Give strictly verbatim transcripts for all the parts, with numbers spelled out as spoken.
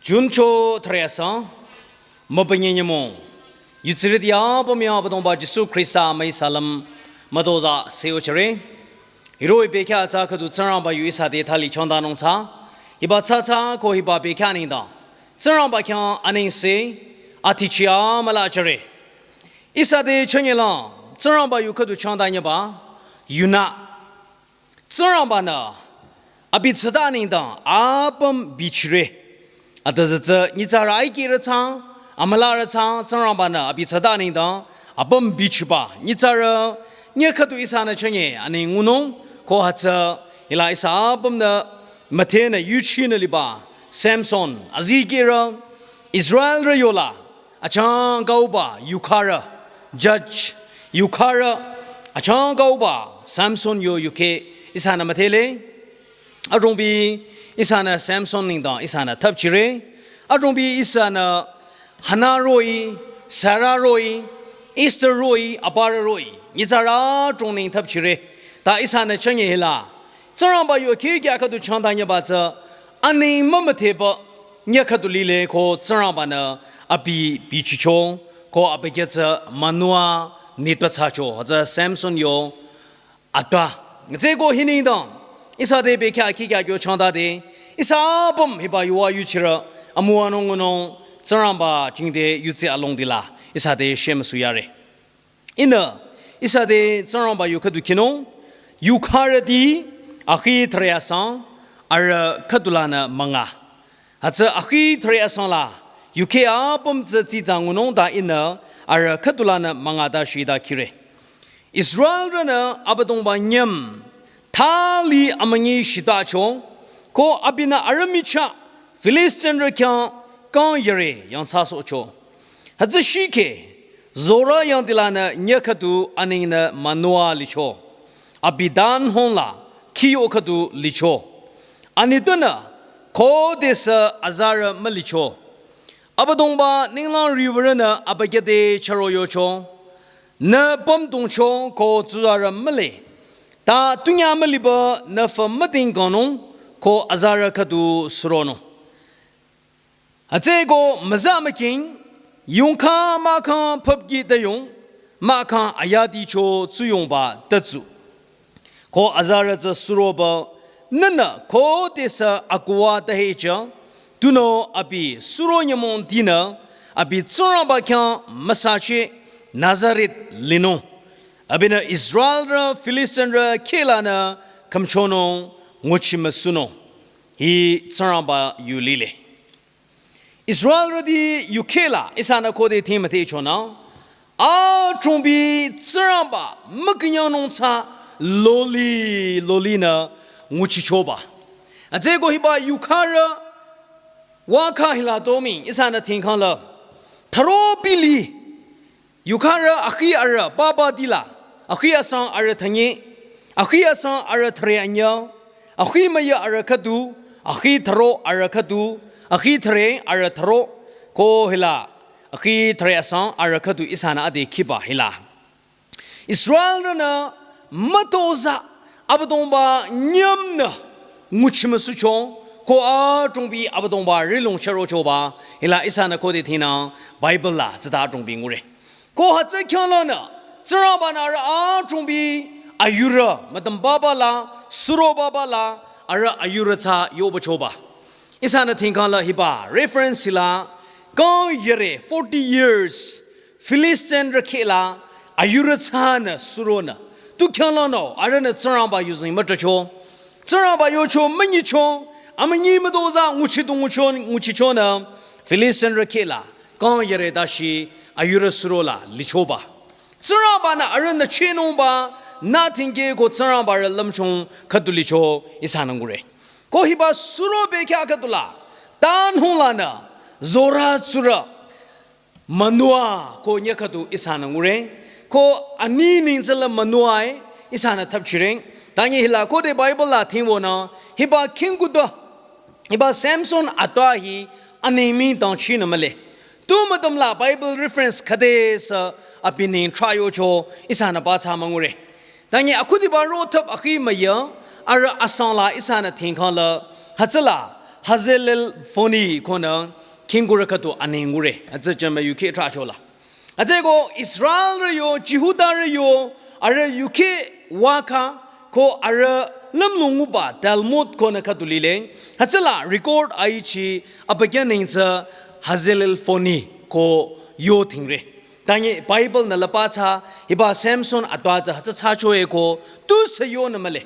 June cho thre asang, mapanye nyümong. Yutsiriti apüm ya Abüdongba Jisu Khrista amüi salüm mütozah seyochire. Hiroh-i bekhyah atsa khüdu Tsingrangba yu ihsa te thali changdanung tsü. Hiba tsatsa ko hiba bekhyah nengdang Tsingrangba khyang anengse atichia mülachire. Ihsa te chünyelang Tsingrangba yu khüdu changdanyüba yunü Tsingrangba-nü abi tsüta nengdang apüm bichire. Atüzü tsü nyitsarü aikehrü tsang, amülarü tsang, Tsingrangba-nü abi tsüta nengdang apüm bichiba nyitsarü nyü khüdu ihsanü chünye aneng ngunung ko hütsü hila ihsa apümnü müdhenü yuchinü liba Samson azikehrü Israelrü yola achangkauba yukharü, judge yukharü, achangkauba Samson yo yukheh ihsanü müdhele. Adrongbi ihsanü Samson nengdang ihsanü thapchire. Adrongbi ihsanü Hana roh-i, Sarah roh-i, Esther roh-i, aparü roh-i nyitsarü adrong neng thapchire. Ta ihsanü chünye hila Tsingrangba yu khikya khüdu changdanyüba tsü aneng mümüdheba nyü khüdu lile ko Tsingrangba-nü abi bichicho ko abükyü tsü Manoah nitpü thsacho. Hütsü Samson yo atpa. Tsü ko hi nengdang ihsa te bekhyah khikya kyo changdade ihsa apüm hiba yuva yuchirü amüwanung ngunung Tsingrangba jingte yutsi alongdila ihsa te shemüsuyare. Ihnü ihsa te Tsingrangba yu khüdu khinung, yukharüti akhi thre asang arüh khüdulanü münga. Hütsü akhi thre asang la yukheh apüm tsü tsitsa ngunung ta ihnü arüh khüdulanü münga ta shita khire. Israelrünü Abüdongba nyüm thali amünyi shitacho ko abinü arüh michah Filistinrü khyang kang yare yangthsasohcho. Hütsü shikhe Zora yangdilanü nyü khüdu anengnü Manoah licho. Abi Dan hongla khiyo khüdu licho. Anitunü khodesü azarü mülicho. Abüdongba ninglang riwürünü abükyü te chüro yocho. Nü pümdongcho ko tsuzarü mühle. Ta tunyah müliba nü fü müding kangnung ko azarü khüdu suronung. Hütsüeko müza müking, yongkha mahkhang phüpki te yong, mahkhang ayaticho tsuyongba te tsu. Ko azarü tsü suroba, nünü khodesü akuwa te hecha, tunüo abi suro nyümong dinü, abi Tsingrangba khyang müsache Nazareth linung. Abinü Israelrü Filistinrü khehlanü khümchonung nguchi müsunung. Hi Tsingrangba yu lile. Israelrüti yukheh la ihsanü khode thing müthehchonü, adrongbi Tsingrangba mükünyangnung tsü loli lolinü nguchichoba. Hütsüeko hiba yukharü wakha hila domi ihsanü thingkhang la tharo pili yukharü akhi arüh papa dila, akhi asang arüh thünye, akhi asang arüh thüre anyü, akhi müyü arüh khüdu, akhi tharo arüh khüdu, akhi thüre arüh tharo, ko hila, akhi thüre asang arüh khüdu ihsanü ade khiba hila. Israelrünü mütozah Abüdongba nyümnü nguchi müsucho, ko adrongbi Abüdongba rihlong chürochoba, hila ihsanü khode thingnü Bible la tsüta adrongbi ngure. Ko hütsü khyanglanü, Tsingrangba-nü arüh adrongbi ayurü, mütüm papa la, suro papa la, arüh ayurü tsü yobachoba. Ihsanü thingkhang la hiba reference la, kang yare forty years, Filistinrü kheh la, ayurü tsünü suronü. Tu khyanglanü, arühnü Tsingrangba yuzeng mütracho. Tsingrangba yocho münyicho, amünyi mütozah nguchi du ngucho, nguchichonü, Filistinrü kheh la, kang yare dashi, ayurü suro la, lichoba. Tsingrangba-nü arühnü chinungba, nü thingkeh ko Tsingrangba rü lümchung khüdu licho ihsanü ngure. Ko hiba suro bekhyah khüdu la, Dan honglanü, Zora tsurü, Manoah ko nyü khüdu ihsanü ngure. Ko ani neng tsü la Manoah-e ihsanü thapchire. Tangi hila khode Bible la thingwonü, hiba khingkuda, hiba Samson atpa hi aneng mii dangchinü mühle. Tu mütüm la Bible reference khüdesü abi neng trah yocho ihsanü pathsa müngure. Tangi akhudiba rothap akhi müyü, arüh asang la ihsanü thingkhang la, hütsüla, Hazelelponi konü khingkurü khüdu aneng ngure. Hütsü jeme yukhe trahchola. Hütsüeko Israelrü yo, Jihudarü yo, arüh yukhe waka ko arüh lümlong nguba Talmud konü khüdu lile. Hütsüla record aichi abükyü neng tsü Hazelelponi ko yo thingre. Tangi Bible nü lüpa tsü hiba Samson atwa tsü hütsü thsachoe ko tusü yonü mühle.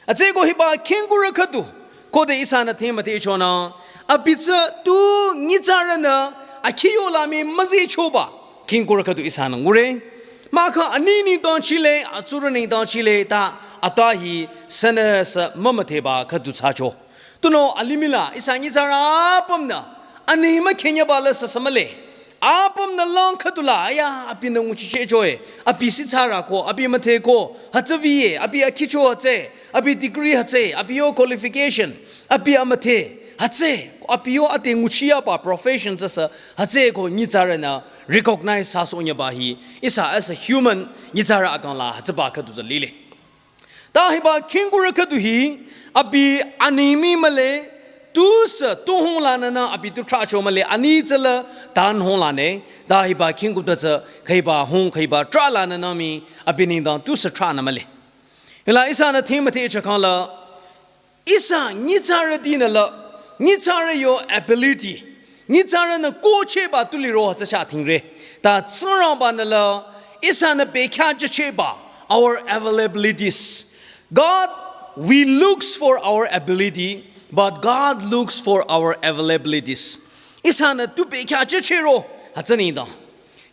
Hütsüeko hiba khingkurü khüdu, khode ihsanü themüthehchonü, abi tsü tu nyitsarünü akhi yola mii müzehchoba khingkurü khüdu ihsanü ngure. Mahkhang ani nengdang chile, atsurü nengdang chile ta atwa hi sünüsü mümüdheba khüdu thsacho. Tunüo alimihla ihsa nyitsarü apümnü ani mükhenyaba la süsü mühle. Apümnü lang khüdula, aya, abinü nguchichehchoe, abi sithsarü ko, abi müdhe ko, hütsü viye, abi akhicho hütsü, abi degree hütsü, abi yo qualification, abi amüdhe hütsü, abi yo ade nguchiyaba profession tsüsü hütsüeko nyitsarünü recognize thsasohnyüba hi, ihsa as a human nyitsarü akangla hütsüba khüdu tsü lile. Ta hiba khingkurü khüdu hi, abi ani mii mühle, tusü tu hung lanünü abi tu trahcho mühle, ani tsüla tan hung lane, ta hiba khingkurü tsü khüiba hung khüiba trah lanünü mii abi nengdang tusü trahnü mühle. Hila ihsanü themüthehcho khangla, ihsa nyitsarütinü la, nyitsarü yo ability, nyitsarünü kohchehba tu liro hütsü chah thingre. Ta Tsingrangbanü la, ihsanü bekhyah jüchehba, our availabilities. God, we looks for our ability, but God looks for our availabilities. Ihsanü tu bekhyah jüchehro, hütsü nengdang.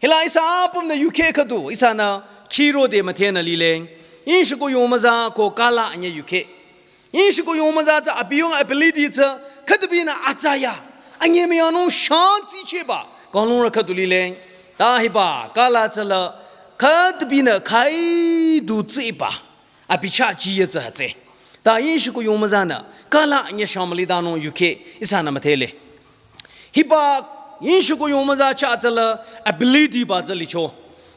Hila ihsa apümnü yukhe khüdu, ihsanü khirode müdhenü lile. Inshiko yomüza ko kala anyü yukhe. Inshiko yomüza tsü abi yo ability tsü khüdubinü atsaya. Anyemüyangnung shanti chehba. Kanglungrü khüdu lile. Ta hiba kala tsüla khüdubinü khaidu tsiba. Abi chah jiye tsü hütsü. Ta inshiko yomüzanü kala anyü shang mülidanung yukhe ihsanü müdhele. Hiba inshiko yomüza chah tsüla ability ba tsü licho.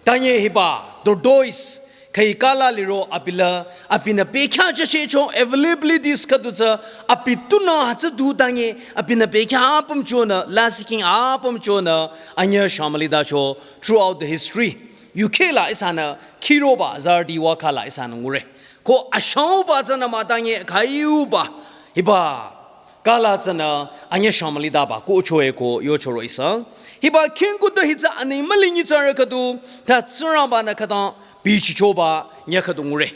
Tangi hiba, tortoise, khüi kala liro abi la, abinü bekhyah jüchehcho availabilities khüdu tsü, abi tunü hütsü du tangi, abinü bekhyah apüm chonü, lasih king apüm chonü, anyü shang mülidacho throughout the history. Yukhe la ihsanü khiroba zarüti waka la ihsanü ngure. Ko ashangba tsünü mütangi khüiuba, hiba kala tsünü anyü shang mülidaba kohchoe ko yochoro ihsa. Hiba khingkurü hi tsü ani müli nyitsarü khüdu, ta Tsingrangbanü khütang bichichoba nyü khüdu ngure.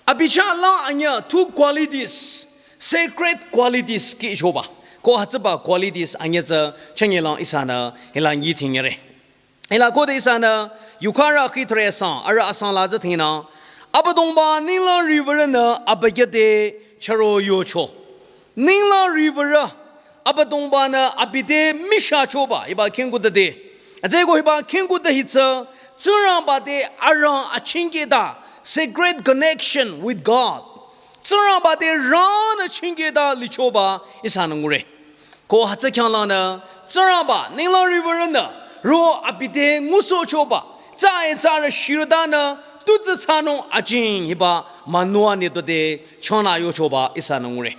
Abi chah lang anyü two qualities, sacred qualities kihchoba. Ko hütsüba qualities anyü tsü chünye lang ihsanü hila nyi thingre. Hila khode ihsanü yukharü khi thre sang, arüh asang la tsü thingnü, Abüdongba ninglang riwürünü abükyü te chüro yocho. Ninglang riwürü Abüdongbanü abi te mishachoba, hiba khingkurü te. Hütsüeko hiba khingkurü hi tsü, Tsingrangba te arang achingkehta, sacred connection with God. Tsingrangba te rangnü chingkehta lichoba ihsanü ngure. Ko hütsü khyanglangnü, Tsingrangba, ninglang riwürünü, ro abi te ngusohchoba, tsa e tsa re shirütanü, tu tsü thsanung ajing hiba Manoa nitpü te chonü yochoba ihsanü ngure.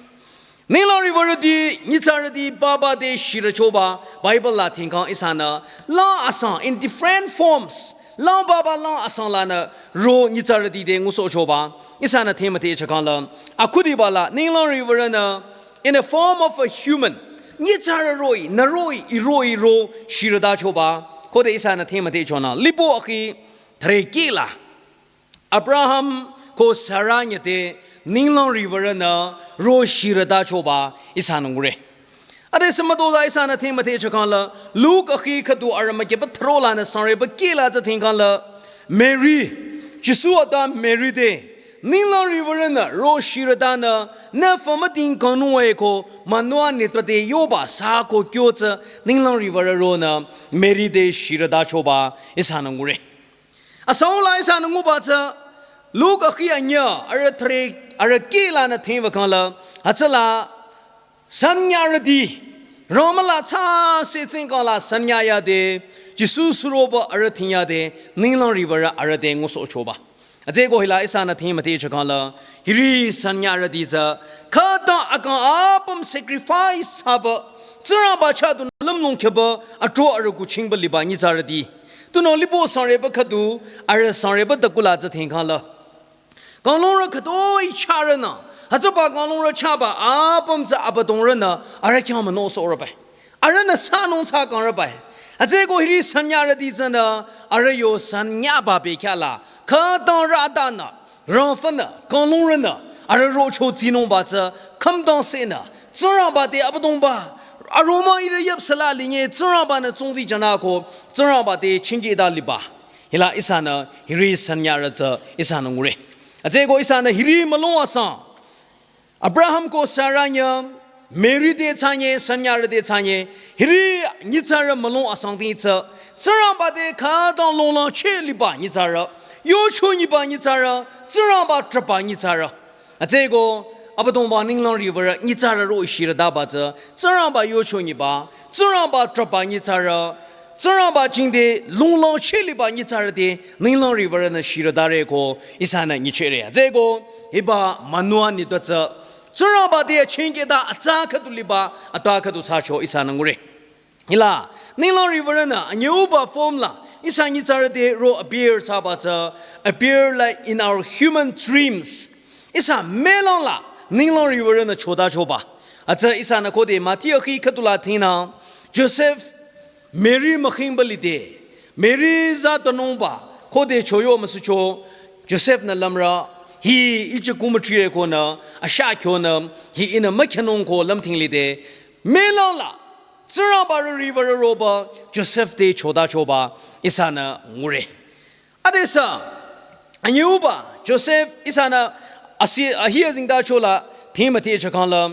Ninglang riwürüti, nyitsarüti, papa te shirüchoba, Bible la thingkhang ihsanü, lang asang, in different forms, lang papa lang asang lanü, ro nyitsarüti te ngusohchoba, ihsanü themüthehcho khangla, akhudiba la, ninglang riwürünü, in a form of a human. Nyitsarü roh-i, nü roh-i, i roh-i ro shirütachoba. Khode ihsanü themüthehchonü. Lipo akhi threkehla. Abraham ko Sarah nyü te ninglang riwürünü ro shirütachoba ihsanü ngure. Ade sümütoza ihsanü themüthehcho khangla. Luke akhi khüdu arama keba throlanü sangreba kehla tsü thingkhangla. Mary, Jisu ata Mary te. Ninglang riwürünü ro shirütanü, nü fümüting kangnung e ko, Manoa nitpü te yoba sa ko kyo tsü, ninglang riwürü ronü, Mary te shirütachoba, ihsanü ngure. Asang la ihsanü nguba tsü, Luke akhi anyü, arüh thre, arüh kehlanü thingwü khangla, hütsüla, sanyarüti, rangmüla tsa se tsingkala sanyayade, Jisu suroba arüh thingyade, ninglang riwürü arüh te ngusohchoba. Atsüko hila ihsanü thing müdhe chakangla, hiri sanyarüti tsü, khütang akang apüm sacrifice thsaba, Tsingrangba chah du lümlong khyaba, atro arüh kuchingba liba nyitsarüti. Tunüo lipo sangreba khüdu, arüh sangreba takula tsü thingkangla. Kanglungrü khütoi chahrünü, hütsüba kanglungrü chahba apüm tsü abüdongrünü, arüh khyang müno sohrübai. Arühnü sanung thsakangrübai. Atsüko hiri sanyarüti tsünü, arüh yo sanyaba bekhyahla, khütang rütanü, rangfanü, kanglungrünü, arüh rocho tsinungba tsü, khümdang senü, Tsingrangba te abüdongba, aroma ihrü yüpsala linye, Tsingrangbanü tsungdi janako, Tsingrangba te chingkehta liba. Hila ihsanü hiri sanyarü tsü ihsanü ngure. Atsüko ihsanü hiri mülung asang. Abraham ko Sarah nye, Mary te thsanye, sanyarü te thsanye, hiri nyitsarü mülung asangti tsü, Tsingrangba te khütang longlang cheh liba nyitsarü, yocho nyiba nyitsarü, Tsingrangba trahba nyitsarü. Atsüko, abüdongba ninglang riwürü nyitsarü ro ishirütaba tsü, Tsingrangba yocho nyiba, Tsingrangba trahba nyitsarü, Tsingrangba jingte longlang cheh liba nyitsarü te, ninglang riwürünü shirütare ko, ihsanü nyichehre. Atsüko, hiba Manoa nitpü tsü, Tsingrangba te achingkehta atsa khüdu liba, atwa khüdu thsacho ihsanü ngure. Hila, ninglang riwürünü, anyüuba form la, ihsa nyitsarü te ro appear thsaba tsü, appear like in our human dreams. Ihsa mülang la, ninglang riwürünü chotachoba. Atsü ihsanü khode Matthew akhi khüdula thingnü, Joseph, Mary mükhingba lide, Mary za tanungba, khode choyo müsucho, Joseph nü lümrü, hi ichi kumütriye konü, ashah kyonü, hi ihnü mükhenung ko lümthing lide, mülang la, Tsingrangba riwürü roba, Joseph te chotachoba, ihsanü ngure. Adesü, anyüuba, Joseph, ihsanü, asi, ahi azingtachola, thing müdhe chakangla,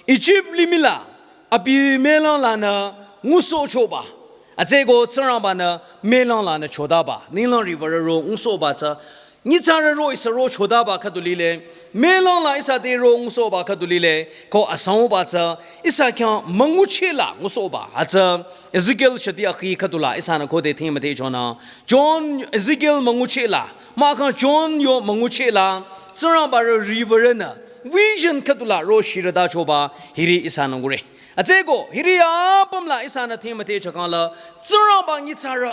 Egypt limih la, abi mülang lanü, ngusohchoba. Atsüko Tsingrangbanü, mülang lanü chotaba, ninglang riwürü ro ngusohba tsü, nyitsarü ro ihsa ro chotaba khüdu lile, mülang la ihsa te ro ngusohba khüdu lile, ko asangba tsü, ihsa khyang müngucheh la ngusohba, atsü, Ezekiel shati akhi khüdula, ihsanü khode thing müdhe chonü, John Ezekiel müngucheh la, mahkhang John yo müngucheh la, Tsingrangba riwürünü, vision khüdula ro shirütachoba, hiri ihsanü ngure. Atsüko, hiri apüm la ihsanü thing müdhe chakangla, Tsingrangba nyitsarü,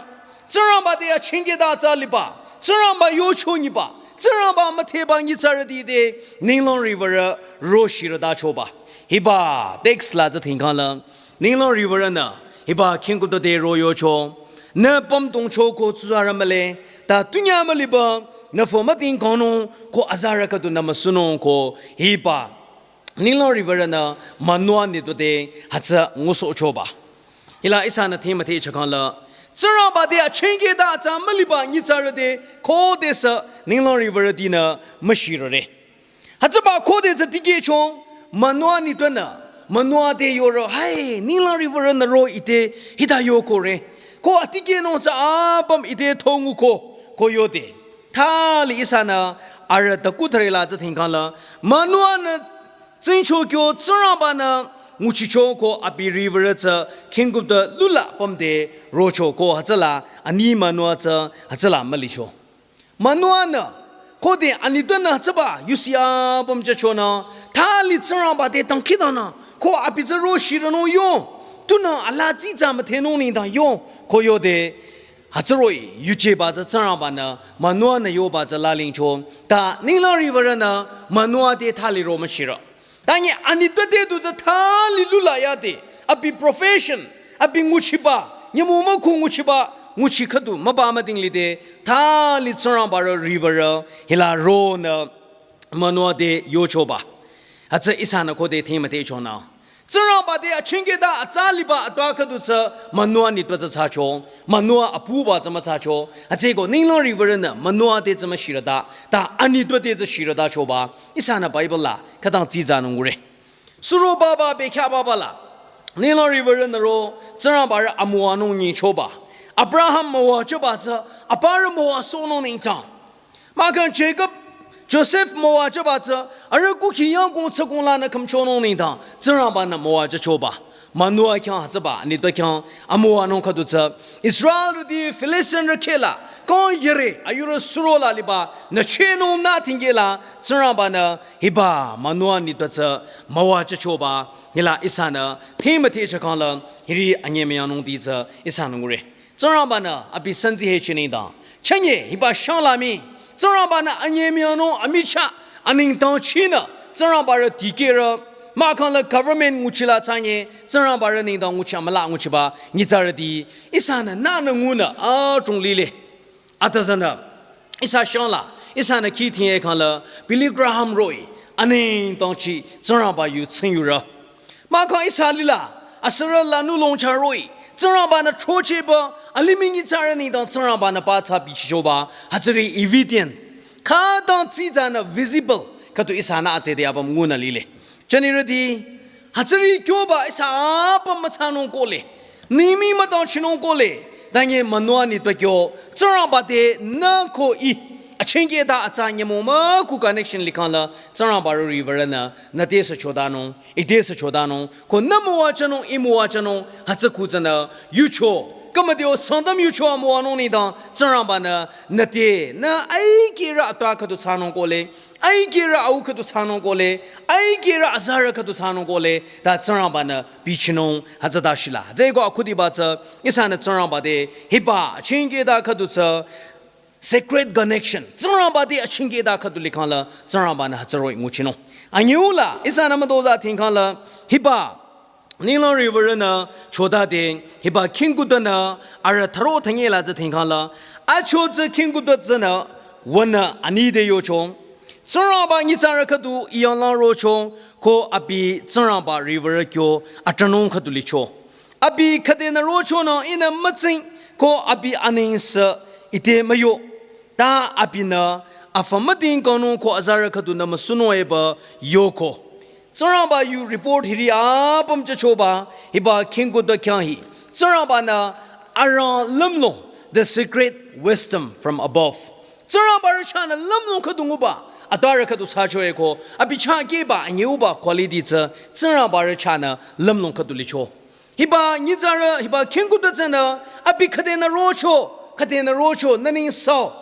Tsingrangba te achingkehta atsa liba, Tsingrangba yocho nyiba, Tsingrangba müdheba nyitsarüti te, ninglang riwürü ro shirütachoba. Hiba, text la tsü thingkangla, ninglang riwürünü, hiba khingkutpü te ro yocho, nü pümdongcho ko tsuzarü mühle, ta tunyah müliba, nü fü müting kangnung, ko azarü khüdunü müsunung ko, hiba, ninglang riwürünü Manoa nitpü te hütsü ngusohchoba. Hila ihsanü thing müdhe chakangla, Tsingrangba te achingkehta atsa müliba nyitsarü te khodesü ninglang riwürütinü müshirore. Hütsüba khodesü tikehcho, Manoa nitpünü, Manoa te yoro, hai, ninglang riwürünü ro ite, hita yokore. Ko atikehnung tsü apüm ite thonguko, ko yode. Thali ihsanü, arüh taku thüre la tsü thingkangla, Manoanü, tsingcho kyo Tsingrangbanü, nguchicho ko abi riwürü tsü, khingkutpü lula pümde, rocho ko hütsüla, ani Manoa tsü, hütsüla mülicho. Manoanü, khode anitpünü hütsüba, yusi apüm jüchonü, thali Tsingrangba te dangkhidangnang, ko abi tsü ro shirünung yo, tunüo ala tsitsa müdhenung nengdang yo, ko yode, hütsüroh-i, yujeba tsü Tsingrangbanü, Manoanü yoba tsü lalingcho, ta ninglang riwürünü, Manoa te thali ro müshirü. Tangi anitpü te du tsü thali lula yade, abi profession, abi nguchiba, nyümong mükhu nguchiba, nguchi khüdu müba müding lide, thali Tsingrangba riwürü, hila ronü, Manoa te yochoba. Hütsü ihsanü khode thing müdhe chonü. Tsingrangba te achingkehta atsa liba atwa khüdu tsü Manoa nitpü tsü thsacho, Manoa apuba tsü müthsacho, hütsüko ninglang riwürünü Manoa te tsü müshirüta, ta anitpü te tsü shirütachoba, ihsanü Bible la, khütang tsitsanung ngure. Suro baba bekhyah baba la, ninglang riwürünü ro, Tsingrangba rü amüwanung nyichoba. Abraham müwachoba tsü, aparü müwasohnung nengdang. Mahkhang Jacob, Joseph müwajüba tsü, arüh kukhi yangkong tsükong lanü khümchonung nengdang, Tsingrangbanü müwajüchoba. Manoa khyang hütsüba anitpü khyang amüwanung khüdu tsü Israelrüti Filistinrü khehla kang yere ayurü surola liba nü chehnung nü thingkehla Tsingrangba-nü hiba Manoa nitpü tsü müwajüchoba hila ihsanü thing müthehchakangla hiri anyemüyangnungti tsü ihsanü ngure. Tsingrangba-nü abi sanzi hechi nengdang chünye hiba shangla mii Tsingrangba-nü anyemüyangnung amichah anengdang chinü Tsingrangba-rü dikehrü mahkhangla government nguchila thsanye Tsingrangba-rü nengdang nguchi amüla nguchiba nyitsarüti ihsanü nünü ngunü adrong lile. Atüzanü ihsa shangla ihsanü khi thingyekhangla Billy Graham roh-i anengdang chi Tsingrangba yu tsingyurü mahkhang ihsa lila asürü lanulong chah roh-i Tsingrangba-nü throchehba alimih nyitsarü nengdang Tsingrangba-nü pathsa bichichoba hütsüri evident khütang tsitsanü visible khüdu ihsanü atsede apüm ngunü lile. Jünirüti, hütsüri kyoba ihsa apüm müthsanung kohle, ningmi müdangchinung kohle. Tanye Manoa nitpü kyo Tsingrangba te nü ko ih achingkehta atsa nyümong müku connection likhangla Tsingrangba-rü riwürünü nü te süchotanung, ih te süchotanung ko nü müwajünung ih müwajünung hütsü khu tsünü yucho. Kümüdeo Sangtam yucho amüwanung nengdang Tsingrangba-nü nü te nü aikehrü atwa khüdu thsanung kohle, aikehrü au khüdu thsanung kohle, aikehrü azarü khüdu thsanung kohle ta Tsingrangba-nü bichinung hütsüta shila. Hütsüeko akhudiba tsü ihsanü Tsingrangba te hiba achingkehta khüdu tsü sacred connection Tsingrangba te achingkehta khüdu likhangla Tsingrangba-nü hütsü roh-i nguchinung. Anyüula ihsanü mütozah thingkhangla hiba ninglang riwürünü chotade hiba khingkutpünü arüh tharo thanyela tsü thingkhangla acho tsü khingkutpü tsünü wünü ani te yocho, Tsingrangba nyitsarü khüdu I yanglang rocho ko abi Tsingrangba riwürü kyo atranung khüdu licho. Abi khüdenü rochonü ihnü mütsing ko abi anengse I te müyo. Ta abinü afü müding kangnung ko azarü khüdunü müsunung epü yoko. Tsingrangba yu report hiri apüm jüchoba hiba khingkutpü khyang hi Tsingrangba-nü arang lümlong, the secret wisdom from above. Tsingrangba-rü chahnü lümlong khüdu nguba atwarü khüdu thsacho eko abi chah kehba anyüuba quality tsü Tsingrangba-rü chahnü lümlong khüdu licho. Hiba nyitsarü hiba khingkutpü tsünü abi khüdenü rocho, khüdenü rocho nü nengsao.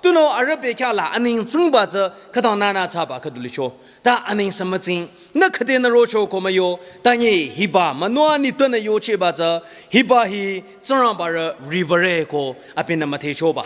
Tunüo arüh bekhyah la aneng tsingba tsü khütang nünü thsaba khüdu licho. Ta anengse mütsing, nü khüdenü rocho ko müyo. Tanye hiba Manoa nitpünü yochehba tsü hiba hi Tsingrangba-rü riwürü ko abinü müthehchoba.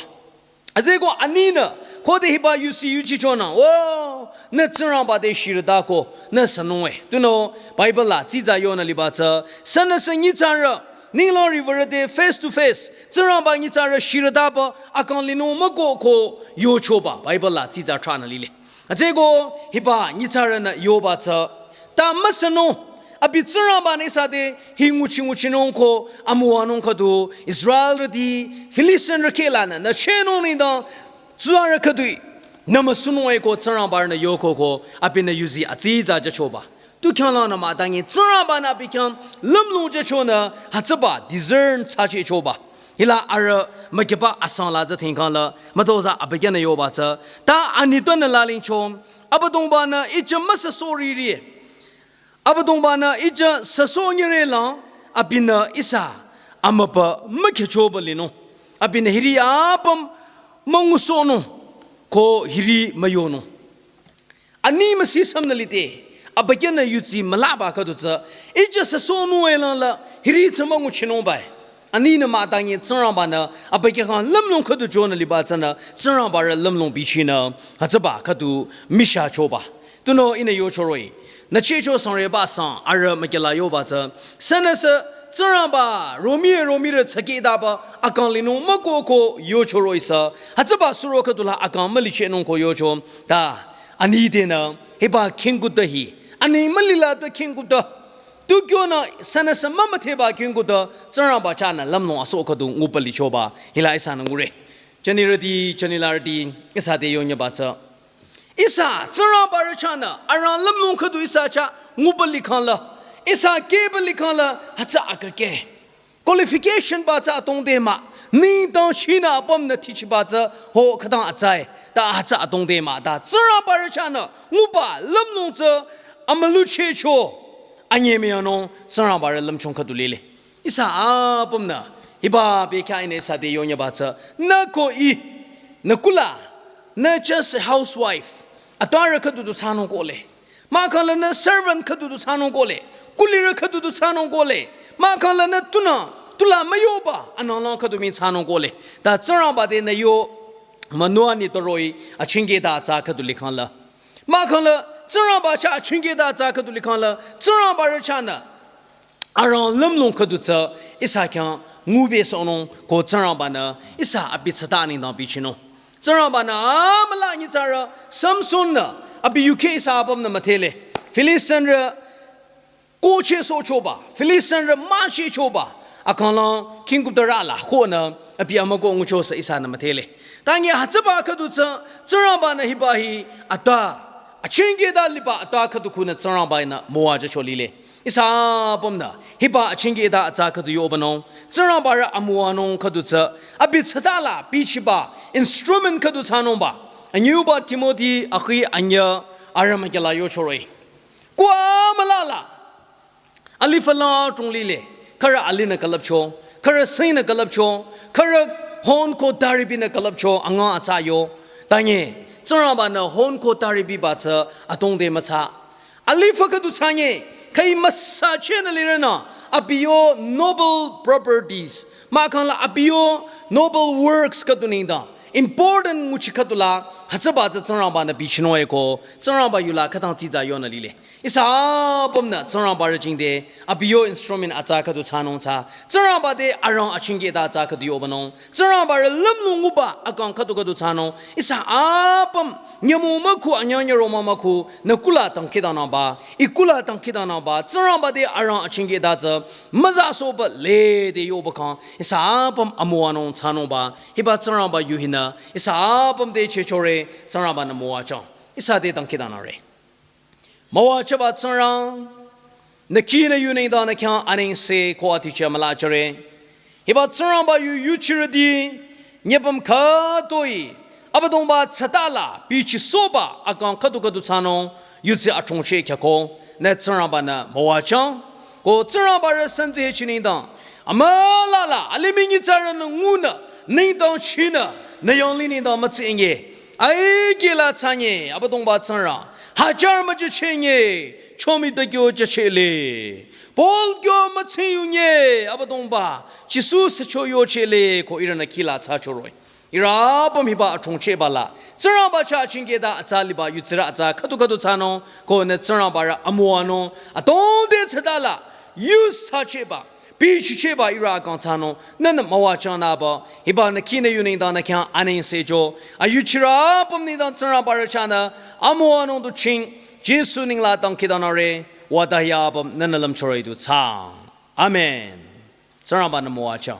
Hütsüeko aninü khode hiba yusi yuchichonü, o, nü Tsingrangba te shirüta ko nü sünung e. Tunüo Bible la tsitsa yonü liba tsü sünüsü nyitsarü ninglang riwürü te face to face Tsingrangba nyitsarü shirütaba akang linung mükoh ko yochoba Bible la tsitsa thranü lile. Hütsüeko hiba nyitsarünü yoba tsü ta müsünung, abi Tsingrangba-nü ihsa te hi nguchi nguchinung ko amüwanung khüdu Israelrüti Filistinrü khehlanü nü chehnung nengdang tsurü khüdu-i nü müsunung eko Tsingrangba-rünü yoko ko abinü yuzi atsitsa jüchoba. Tu khyanglangnü mütangi Tsingrangba-nü abi khyang lümlong jüchonü hütsüba discern thsachehchoba. Hila arüh mükyüba asang la tsü thingkhangla mütozah abükyünü yoba tsü ta anitpünü lalingcho, Abüdongba-nü ijü müsüsoh riri, Abüdongba-nü ijü süsoh nyire lang abinü ihsa amübü mükhehchoba linung. Abinü hiri apüm müngusohnung ko hiri müyonung. Ani müsi sümnü lide, abükyünü yudsi mülaba khüdu tsü ijü süsohnung elang la hiri tsü münguchinungba-i. Aninü mütangi Tsingrangba-nü abükyü khyang lümlong khüdu jonü liba tsünü Tsingrangba-rü lümlong bichinü hütsüba khüdu mishachoba. Tunüo ihnü yocho roh-i, nü chehcho sangreba sang arüh mükyüla yoba tsü sünüsü Tsingrangba romi-e romi-rü tsakidaba akang linung mükoh ko yocho roh-i sü hütsüba suro khüdula akang mülichehnung ko yocho. Ta ani denü hiba khingkutpü hi ani mülila tu khingkutpü tu kyonü sünüsü mümüdheba khingkutpü Tsingrangba chahnü lümlong asoh khüdu nguba lichoba hila ihsanü ngure. Jünirüti, jünilarüti, ihsa te yonyüba tsü ihsa Tsingrangba-rü chahnü arang lümlong khüdu ihsa chah nguba likhang la, ihsa keba likhang la hütsü akake qualification ba tsü atongde mah. Nengdang chinü apümnü thichiba tsü ho khütang atsa-i ta hütsü atongde mah. Ta Tsingrangba-rü chahnü nguba lümlong tsü amüluchehcho, Anyemüyangnung Tsingrangbarü lümchung khüdu lile. Ihsa apümnü hiba bekhyah inü ihsa te yonyüba tsü, nü ko ih, nü kula, nü just a housewife, atwarü khüdu du thsanung kohle. Mahkhang la nü servant khüdu du thsanung kohle. Kulirü khüdu du thsanung kohle. Mahkhang la nü tunü, tula müyoba, ananglang khüdu mii thsanung kohle. Ta Tsingrangba te nü yo, Manoa nitpü roh-i, achingkehta atsa khüdu likhang la. Mahkhang la, Tsingrangba chah achingkehta atsa khüdu likhang la, Tsingrangbarü chahnü arang lümlong khüdu tsü ihsa khyang ngubesonung ko Tsingrangbanü ihsa abi tsata nengdang bichinung. Tsingrangbanü amüla nyitsarü Samson-nü abi yukheh ihsa apümnü müdhele. Filistinrü kohchehsohchoba, Filistinrü müchehchoba, akanglang khingkupta rü la khonü abi amükoh nguchosü ihsanü müdhele. Tangi hütsüba khüdu tsü Tsingrangbanü hiba hi ata, achingkehta liba ata khüdu khunü Tsingrangbanü müwajü cholile. Ihsa apümnü hiba achingkehta atsa khüdu yobanung, Tsingrangbarü amüwanung khüdu tsü abi tsata la bichiba instrument khüdu thsanungba. Anyüba Timothy akhi anyü arama kela yochore. Ko amüla la, alih fü la tronglile, khürü alihnü külüpcho, khürü singnü külüpcho, khürü hon ko taribinü külüpcho, anga atsa yo. Tangi, Tsingrangbanü hon ko taribiba tsü atongde mütsa. Alih fü khüdu thsangi, khüi müsachehnü lirünü, abi yo noble properties, mahkhang la abi yo noble works khüdu nengdang important nguchi khüdu la, hütsüba tsü Tsingrangbanü bichinung-e ko, Tsingrangba yula khütang tsitsa yonü lile. Ihsa apümnü Tsingrangbarü jingte, abi yo instrument atsa khüdu thsanung tsü, Tsingrangba te arang achingkehta atsa khüdu yobanung, Tsingrangbarü lümlong nguba akang khüdu khüdu thsanung, ihsa apüm, nyümong mükhu, anyang nyürong mükhu, nü kula dangkhidangnangba, ih kula dangkhidangnangba, Tsingrangba te arang achingkehta tsü, müzasohba lede yoba kang, ihsa apüm amüwanung thsanungba, hiba Tsingrangba yu hinü, ihsa apüm te chechore, Tsingrangbanü müwajüng, ihsa te dangkhidangnangre. Müwajüba Tsingrang, nü kih nü yu nengdang nü khyang anengse ko aticheh mülajüre. Hiba Tsingrangba yu yuchirüti, nyüpüm khütoi, Abüdongba tsata la bichisohba akang khüdu khüdu thsanung, yutsi athongcheh khyako, nü Tsingrangbanü müwajüng, ko Tsingrangbarü sanze chi nengdang, amüla la, alimih nyitsarünü ngunü, nengdang chinü, nü yanglih nengdang mütsinge. Aikehla thsange, Abüdongba Tsingrang, hajar müjüchehnge, chomi bekyo jüchehle. Paul kyo mütsing yunge, Abüdongba, Jisu sücho yochehle, ko ihrünü kihla thsachoroh-i. Ihrü apüm hiba athongchehba la, Tsingrangba chah achingkehta atsa liba yutsirü atsa khüdu khüdu thsanung, ko nü Tsingrangbarü amüwanung, atongde tsata la, yusachehba, bichichehba ihrü akang thsanung, nünü müwajüngnangba, hiba nü kih nü yu nengdang nü khyang anengse jo, ayuchirü apüm nengdang Tsingrangbarü chahnü, amüwanung du ching, Jisu neng la dangkhidangnangre, wüda hi apüm nünü lümchore du thsang. Amen. Tsingrangbanü müwajüng.